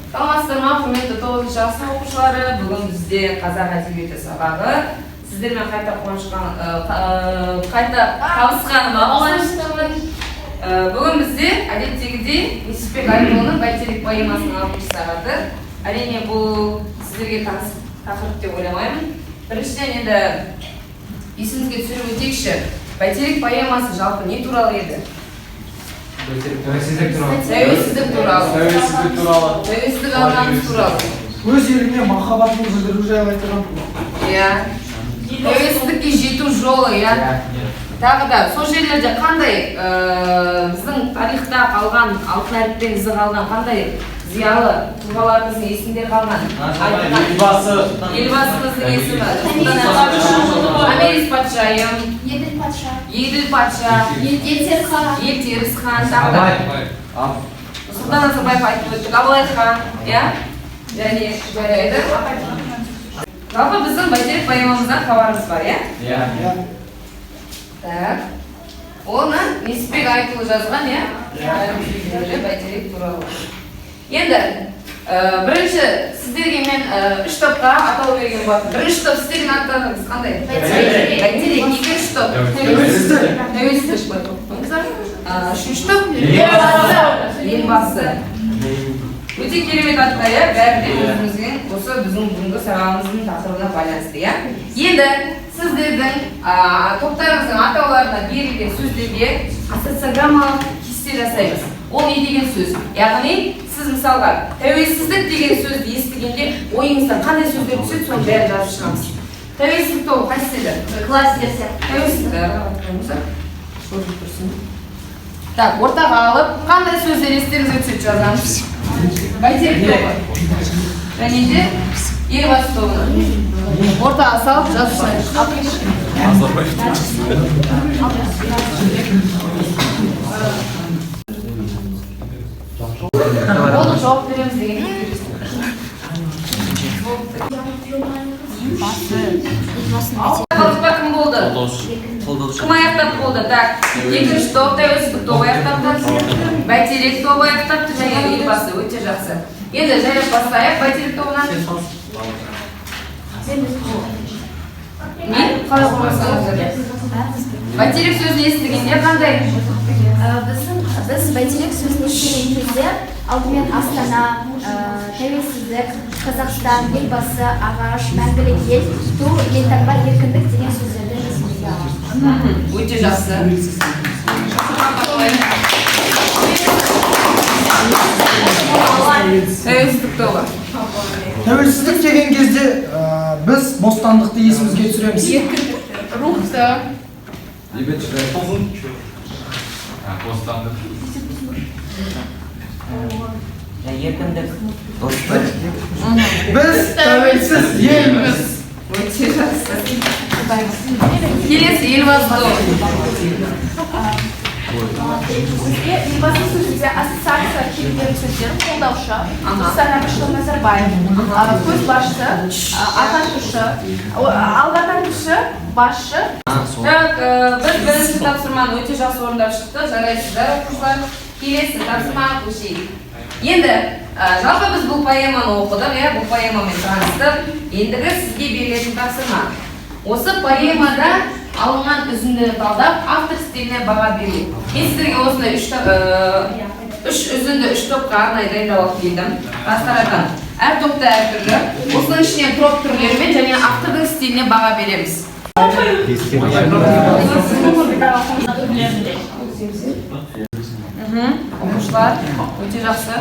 Саламатсыздар ма, құрметті тоғызыншы сынып оқушылары! Бүгін бізде қазақ әдебиеті сабағы. Сіздермен қайта қуанышқан, қайта табысқаныма қуаныштымын. Бүгін бізде әдеттегідей Несіпбек Айтұлының «Бәйтерек» поэмасының алтыншы сағаты. Әрине, бұл сіздерге таныс тақырып деп ойламаймын. Біріншіден, енді есіңізге түсіріп өтейікші, «Бәйтерек» поэмасы жалпы не туралы еді? Тәуелсіздік туралы. Тәуелсіздік туралы. Тәуелсіздік туралы. Тәуелсіздік алғанымыз туралы. Өз еліне махаббатын білдіру жайлы айтылған. Иә, тәуелсіздікке жету жолы, иә. Тағы да сол жерлерде қандай біздің тарихта қалған, алтын әріппен ізі қалған қандай зиялы тұлғаларымыздың есімдері қалған, айтылған? Елбасы. Елбасымыздың есімі Нұрсұлтан Әбішұлы, Томирис патшайым. Еділ патша. Еділ патша. Елтеріс хан. Елтеріс хан, тағы да Нұрсұлтан Назарбаев, айтып өттік, Абылай хан, иә. Және жарайды, жалпы біздің «Бәйтерек» поэмамыздан хабарымыз бар, иә? Иә. Иә. Так, оны Несіпбек Айтұлы жазған, иә, бәрімізге «Бәйтерек» туралы. Енді бірінші сіздерге мен үш топқа атау берген болатынмын. Бірінші топ, сіздердің аттарыңыз қандай? Бәйтерек. Бәйтерек. Екінші топ? Тәуелсіздік. Тәуелсіздік. Қойыңыздар. Үшінші топ? Елбасы. Елбасы. Өте керемет аттар, иә, бәрі де өзіміздің осы біздің бүгінгі сабағымыздың тақырыбына байланысты, иә. Енді сіздердің топтарыңыздың атауларына берілген сөздерге ассоциограммалық кесте жасаймыз. Ол не деген сөз? Яғни сіз, мысалға, «тәуелсіздік» деген сөзді естігенде ойыңызда қандай сөздер түседі, соның бәрін жазып шығамыз. Тәуелсіздік тобы қайсысы еді? Кластер сияқты. Тәуелсіздік, қойыңыздар, созылып тұрсын. Так, ортаға алып, қандай сөздер естеріңізге түседі, жазамыз. «Бәйтерек» тобы және де «Елбасы» тобына ортаға салып, жазып шығайық. Толық жауап береміз деген. Қалдықпа, кім болды? Кім аяқтап болды? Так, екінші топ, «Тәуелсіздік» тобы аяқтапты, «Бәйтерек» тобы аяқтапты және «Елбасы». Өте жақсы. Енді жайлап бастайық «Бәйтерек» тобынан. Мен қалай қойсаңыздар, «Бәйтерек» сөзін естігенде қандай? Біз «бәйтерек» сөзін естіген кезде алдымен Астана, тәуелсіздік, Қазақстан, Елбасы, ағаш, мәңгілік ел, ту, елтаңба, еркіндік деген сөздерді есімізге аламыз. Өте жақсы. «Тәуелсіздік» тобы. Тәуелсіздік деген кезде біз бостандықты есімізге түсіреміз. Рухты. Бостандық. Еркіндік. Біз тәуелсіз елміз. Өте жақсы. Келесі, «Елбасы» тобы. Бізге «Елбасы» сөзінде ассоциация келген сөздер: қолдаушы, Нұрсұлтан Әбішұлы Назарбаев, көзбасшы, ағартушы, алға тартушы, басшы. Так, біз бірінші тапсырманы өте жақсы орындап шықтық. Жарайсыздар, оқушылар. Келесі тапсырмаға көшейік. Енді жалпы біз бұл поэманы оқыдық, иә, бұл поэмамен таныстық. Ендігі сізге берілетін тапсырма: осы поэмада алынған үзіндіні талдап, автор стиліне баға беру. Мен сіздерге осындай үш үзінді үш топқа арнайы дайындап алып келдім жастардан. Әр топта әртүрлі. Осының ішінен троп түрлерімен және автордың стиліне баға береміз. Оқушылар, өте жақсы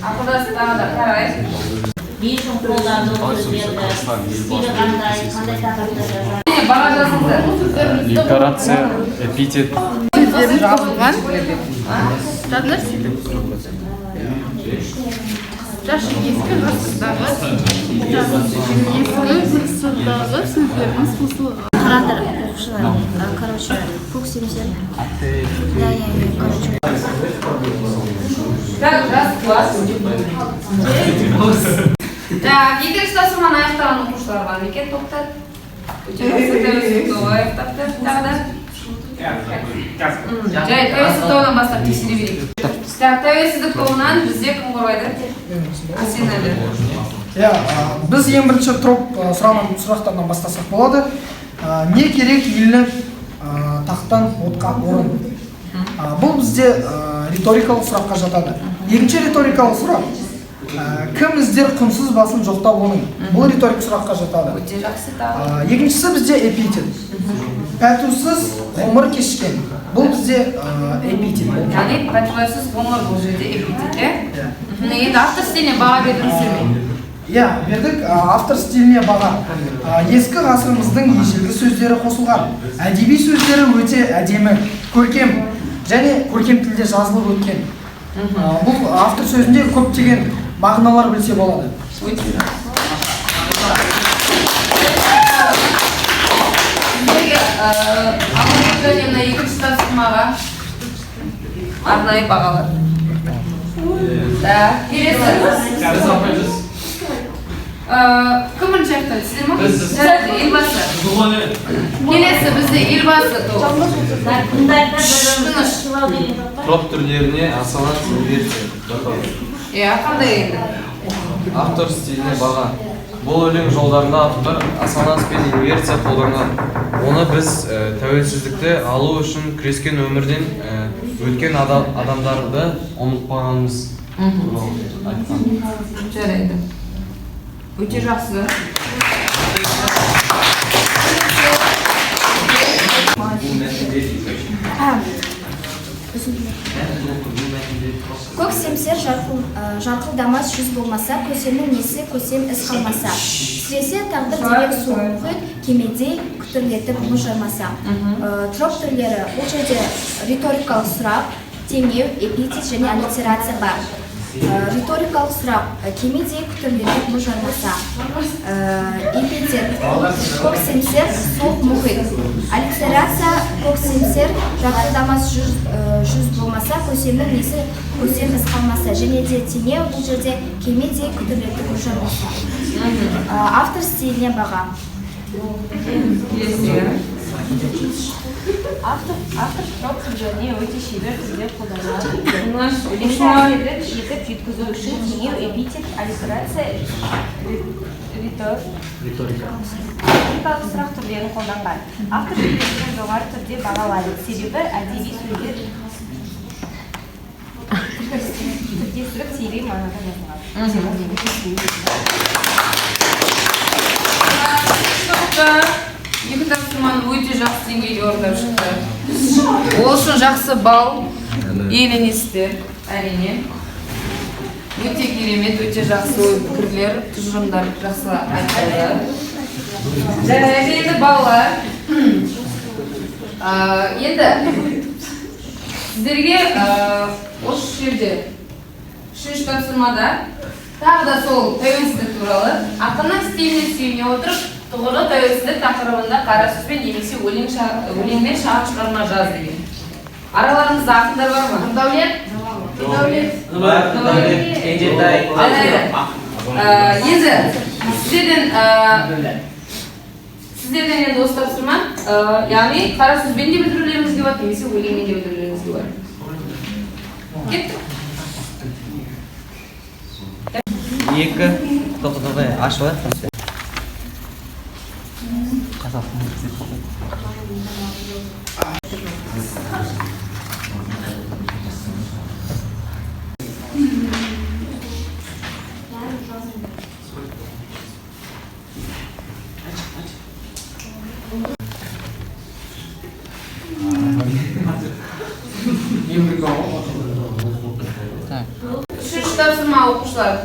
ақылдасып, тағы да қарайық. Не үшін қолданды ол сөздерді, стилі қандай, қандай тақырыпта жазады? Және баға жазыңыздар. Литерация, эпитет. Жазылған. Жазыңдар сөйтіп. Ескі ғасырдағы, ескі ғасырдағы сөздеріміз қосылған. Қараңдар, оқушылар, короче, көк семсер. Иә, иә, иә, короче. Так, жас класс. Так, екінші тапсырманы аяқтаған оқушылар бар ма екен топтар? Өте жақсы, «Тәуелсіздік» тобы аяқтапты. Тағы да. Жай, тәуелсіздік тобынан бастап тексере берейік. Так, тәуелсіздік тобынан бізде кім қорғайды? Асен Әлі. Иә, біз ең бірінші троп сұрақтарынан бастасақ болады. Не керек еліне тақтан отқа орын? Бұл бізде риторикалық сұраққа жатады. Екінші риторикалық сұрақ. Кім іздер құнсыз басын жоқтап оның? Бұл риторик сұраққа жатады. Өте жақсы, тағы. Екіншісі бізде эпитет. Пәтусыз ғұмыр кешкен. Бұл бізде эпитет. Яғни пәтуасыз ғұмыр бұл жерде эпитет, иә? Иә. Енді автор стиліне баға бердіңіздер ме? Иә, бердік. Автор стиліне баға. Ескі ғасырымыздың ежелгі сөздері қосылған. Әдеби сөздері өте әдемі, көркем және көркем тілде жазылып өткен. Бұл автор сөзінде көптеген мағыналар білсе болады. Өте жақсы. Сіздерге Алматы және мына екінші тапсырмаға арнайы бағалар. Так, келесі. Кім бірінші аяқтады, сіздер ма? Біз. Жарайды, Елбасы. Келесі бізде Елбасы тобы. Тыңдайық та, бір Тыныш. сыйлау деген жоқ па? Троп түрлеріне ассонанс, инверсия жатады. Иә, қандай енді? Автор стиліне баға. Бұл өлең жолдарында автор ассонанс пен инверсия қолданған. Оны біз тәуелсіздікті алу үшін күрескен өмірден өткен адамдарды ұмытпағанымыз туралы айтқан. Жарайды. Өте жақсы. Көк семсер жарқылдамас жүз болмаса, көсемнің несі көсем із қалмаса. Сіресе тағдыр деген суық мұхит, кемедей күтірлетіп мұз жармаса. Троп түрлері: бұл жерде риторикалық сұрақ, теңеу, эпитет және аллитерация бар. Риторикалық сұрақ: кемедей күтірлетіп мұз жармаса. Эпитет: көк семсер, суық мұхит. Аллитерация: көк семсер жарқылдамас жүз болмаса, көсемнің несі көсем із қалмаса. Және де теңеу, бұл жерде кемедей күтірлетіп мұз жармаса. Автор стиліне баға. Келесі. Автор троп түрлеріне өте шебер түрде қолданған. Тыныш, Өлеңді оқушылар. әсерлі етіп жеткізу үшін теңеу, эпитет, аллитерация, риторикалық сұрақ түрлерін қолданған. Автор шеберлігін жоғары түрде бағалайды. Себебі әдеби сөздер тіркестіріп, терең мағынада жазылған. Топта екі тапсырманы өте жақсы деңгейде орындап шықты. Ол үшін жақсы балл иеленесіздер, әрине. Өте керемет, өте жақсы ой пікірлер, тұжырымдар жақсы айтылды. Жарайды, енді балалар. Енді сіздерге осы жерде үшінші тапсырмада тағы да сол тәуелсіздік туралы ақынның стиліне сүйене отырып, тұғырлы тәуелсіздік тақырыбында қара сөзбен немесе өлеңмен шағын шығарма жаз деген. Араларыңызда ақындар бар ма? Нұрдәулет. Нұрдәулет. Кенжетай. Жарайды. Енді сіздерден енді осы тапсырма, яғни қара сөзбен де білдірулеріңізге болады, немесе өлеңмен де білдірулеріңізге болады. Кеттік. Екі. Тоқта, тоқта, ашып алайық. Қазақ. Үшінші тапсырма, оқушылар.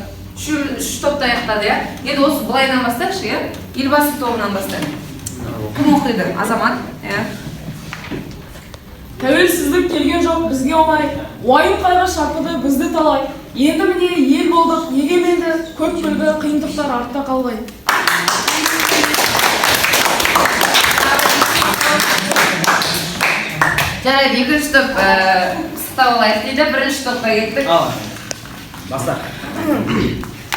Үш топты аяқтады, иә? Енді осы былайынан бастайықшы, иә? Елбасы тобынан бастайық. Кім оқиды? Азамат, иә? Тәуелсіздік келген жоқ бізге оңай, уайым қайғы шарпыды бізді талай. Енді міне ел болдық, егеменді, көп білгі қиындықтар артта қалғай. Жарайды, екінші топ пысықтап алайық дейді. Бірінші топқа кеттік. Ал. Баста.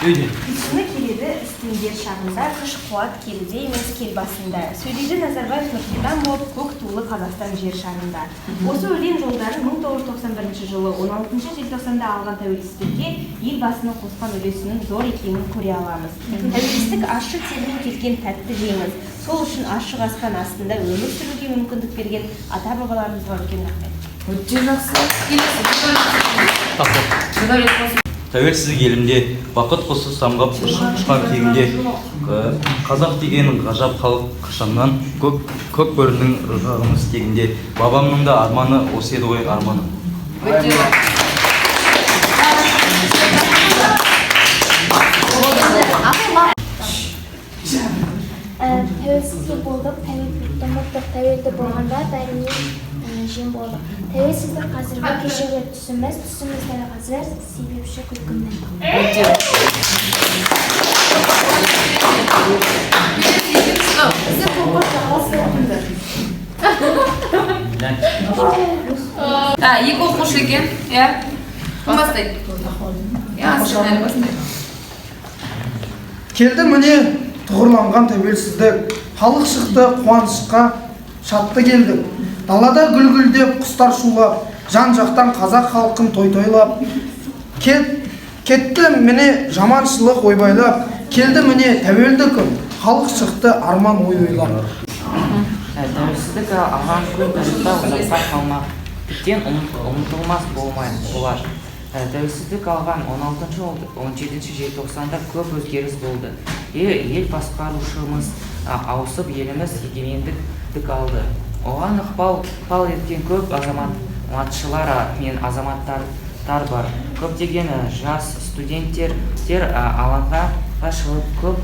Қисыны келеді істің дер шағында, күш қуат келіде емес, кел басында. Сөйлейді Назарбаев Нұрсұлтан болып, көк тулы Қазақстан жер шарында. Осы өлең жолдарын 1991 жылы 16 желтоқсанда алған тәуелсіздікке Елбасының қосқан үлесінің зор екенін көре аламыз. Тәуелсіздік ащы термен келген тәтті жеңіс. Сол үшін ашық аспан астында өмір сүруге мүмкіндік берген ата-бабаларымызға үлкен рахмет. Өте жақсы. Келесі. Бекдәулет қосып. Тәуелсіздік елімде, бақыт құсы самғап ұшқан кегімде, қазақ деген ғажап халық қашаннан, көк бөрінің ырғағымыз тегінде, бабамның да арманы осы еді ғой, арманы. Өте жақсы. Тәуелсіз ел болдық, тәуелділікті ұмыттық, тәуелді болғанда бәріне жем болдық. Тәуелсіздік қазіргі, кешегі түсіміз, түсіміз дәл қазір, себепші күлкімнің. Өте. Келесі, екінші топ. Екі оқушы екен, иә. Кім бастайды? Иә, Асен әлі бастайды. Келді міне тұғырланған тәуелсіздік, халық шықты қуанышқа, шатты келдік. Далада гүл гүлдеп, құстар шулап, жан жақтан қазақ халқын той тойлап. Кетті міне жаманшылық ойбайлап, келді міне тәуелді күн, халық шықты арман ой ойлап. Тәуелсіздік алған күн тарихта ұзаққа қалмақ, тіптен ұмытылмас болмай болар. Тәуелсіздік алған 16-17 желтоқсанда көп өзгеріс болды. Ел басқарушымыз ауысып, еліміз егемендік алды. Оған ықпал еткен көп азаматшылар мен азаматтар бар. Көптеген жас студенттер алаңға шығып,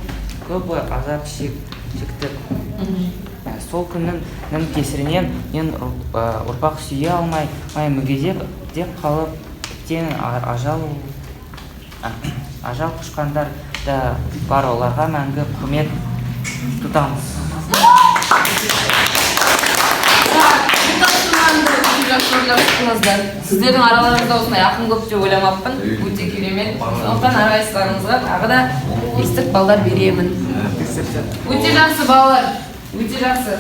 көп азап шекті. Сол күннің кесірінен мен ұрпақ сүйе алмай мүгедек деп қалып, тіптен ажал құшқандар да бар, оларға мәңгі құрмет тұтамыз. Бұл тапсырманы өте жақсы орындап шықтыңыздар. Сіздердің араларыңызда осындай ақын көп деп ойламаппын. Өте керемет. Сондықтан әрқайсыларыңызға тағы да бестік балдар беремін. Өте жақсы, балалар. Өте жақсы.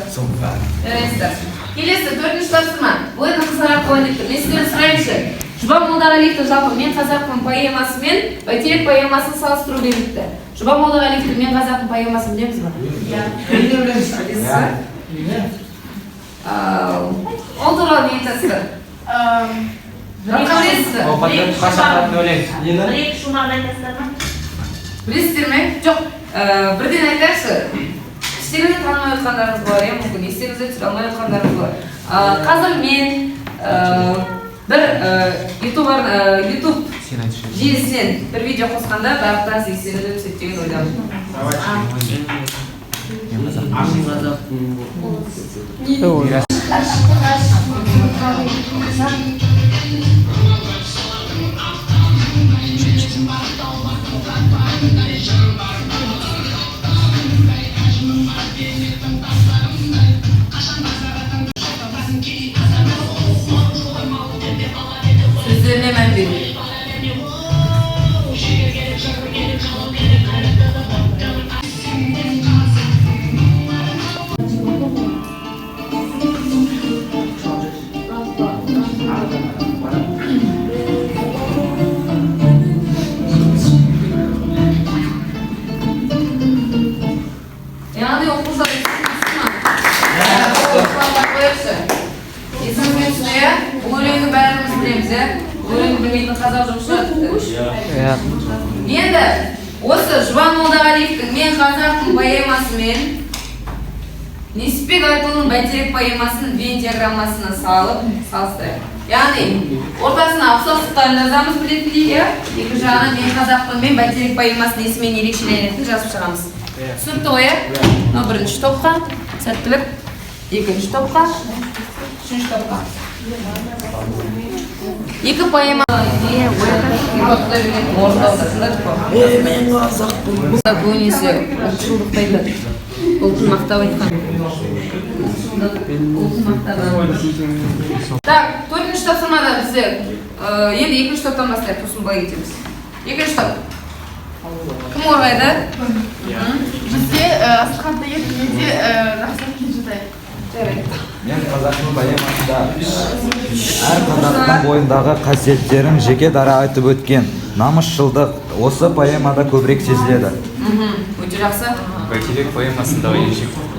Жарайсыздар. Келесі төртінші тапсырма. Бұл енді қызығырақ болайын деп тұр. Мен сіздерден сұрайыншы. Жұбан Молдағалиевтің жалпы «Мен қазақпын» поэмасы мен «Бәйтерек» поэмасын салыстыру беріліпті. Жұбан Молдағалиевтің «Мен қазақпын» поэмасын білеміз ба? Иә. Білесіз ба? Ол туралы не айтасыздар? Жалпы білесіз бе? Өлең. Бір екі шумағын айтасыздар ма? Білесіздер ме? Жоқ, бірден айтайықшы. Іштеріңізде танымай отқандарыңыз болар, иә, мүмкін естеріңізде түсіре алмай отқандарыңыз болар. Қазір мен бір ютуб желісінен бір видео қосқанда барлықтарыңыз естеріңізде түседі деген ойдамын. Сөздеріне мән беру. Яғни оқушылар, есіңізге түсті ма? Оқушылар, қояйықшы. Есіңізге түсті, иә? Бұл өлеңді бәріміз білеміз, иә? Бұл өлеңді білмейтін қазақ жоқ шығар тіпті. Иә. Енді осы Жұбан Молдағалиевтің «Мен қазақпын» поэмасы мен Несіпбек Айтұлының «Бәйтерек» поэмасын Венн диаграммасына салып салыстырайық. Яғни ортасына ұқсастықтарын жазамыз білетіндей, иә? Екі жағына «Мен қазақпын» мен «Бәйтерек» поэмасы несімен ерекшеленетінін жазып шығамыз. Түсінікті ғой, иә? Мынау бірінші топқа, сәттілік, екінші топқа, үшінші топқа. Екі поэма орындауда тыңдадық қой. Көбінесе ұлтшылдықты айтады. Ұлтын мақтап айтқан. Ұлтын мақтаған. Так, төртінші тапсырмада бізде енді екінші топтан бастайық, сосын былай кетеміз. Екінші топ. Кім қорғайды? Бізде Асылхан Тайыр неде Жақсылық Кенжетай. Жарайды. Мен қазақпын поэмасында әр қазақтың бойындағы қасиеттерін жеке дара айтып өткен. Намысшылдық осы поэмада көбірек сезіледі. Өте жақсы. Бәйтерек поэмасындағы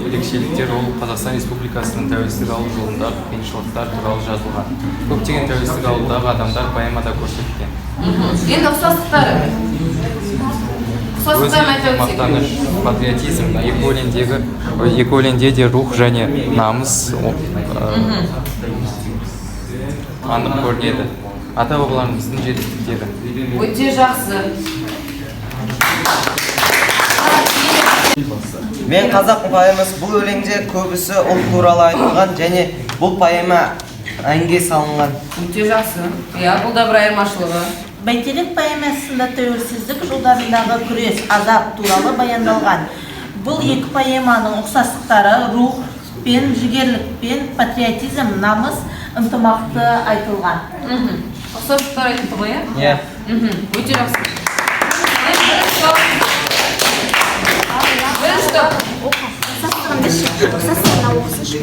ерекшеліктер: ол Қазақстан Республикасының тәуелсіздік алу жолындағы қиыншылықтар туралы жазылған. Көптеген тәуелсіздік алудағы адамдар поэмада көрсетілген. Енді ұқсастықтары. Ұқсастықтарын айта өтсек. Мақтаныш, патриотизм. Екі өлеңде де рух және намыс анық көрінеді. Ата бабаларымыздың жетістіктері. Өте жақсы. Мен қазақпын поэмасы: бұл өлеңде көбісі ұлт туралы айтылған және бұл поэма әнге салынған. Өте жақсы. Иә, бұл да бір айырмашылығы. Бәйтерек поэмасында тәуелсіздік жылдарындағы күрес, азап туралы баяндалған. Бұл екі поэманың ұқсастықтары: рух пен жігерлікпен, патриотизм, намыс, ынтымақты айтылған. Ұқсастықтар айтылды ғой, иә? Иә. Өте жақсы. Енді бірінші топ. Бірінші топ. Ұқсастығын берші, ұқсастығына оқысыншы.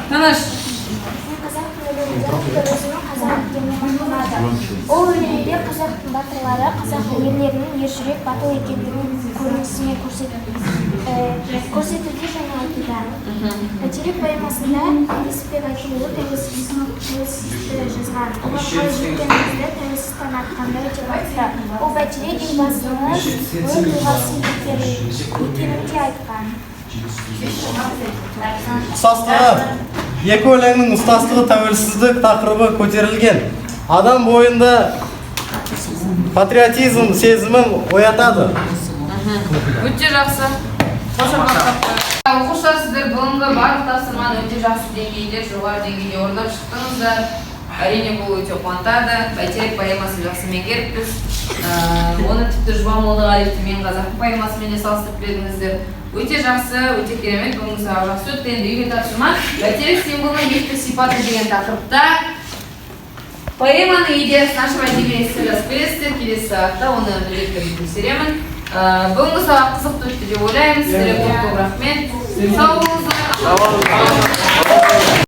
Тыныш. Мен қазақпын өлеңінде автор өзінің қазақ екеніне мақтанады. Ол өлеңде қазақтың батырлары, қазақ ерлерінің ержүрек, батыл екендігін көрінісімен көрсетуде және айтуда. Бәйтерек поэмасында Несіпбек Айтуұлы тәуелсіздікті жазған. Оған қалай жеткенімізді тәуелсіз таң атқанда деп айтты. Ол Бәйтерек Елбасымыз өр тұлғасы екенін де айтқан. Ұқсастығы: екі өлеңнің ұстастығы: тәуелсіздік тақырыбы көтерілген, адам бойында патриотизм сезімін оятады. Өте жақсы. Қошемет. Оқушылар, сіздер бүгінгі барлық тапсырманы өте жақсы деңгейде, жоғары деңгейде орындап шықтыңыздар. Әрине, бұл өте қуантады. Бәйтерек поэмасын жақсы меңгеріппіз. Оны тіпті Жұбан Молдағалиевтің «Мен қазақпын» поэмасымен де салыстырып бердіңіздер. Өте жақсы, өте керемет. Бүгінгі сабақ жақсы өтті. Енді үйге тапсырма: «Бәйтерек символының мифтік сипаты» деген тақырыпта поэманың идеясын ашып, әдеби эссе жазып келесіздер. Келесі сағатта оны міндетті түрде тексеремін. Бүгінгі сабақ қызықты өтті деп ойлаймын. Сіздерге көп көп рахмет. Сау болыңыздар.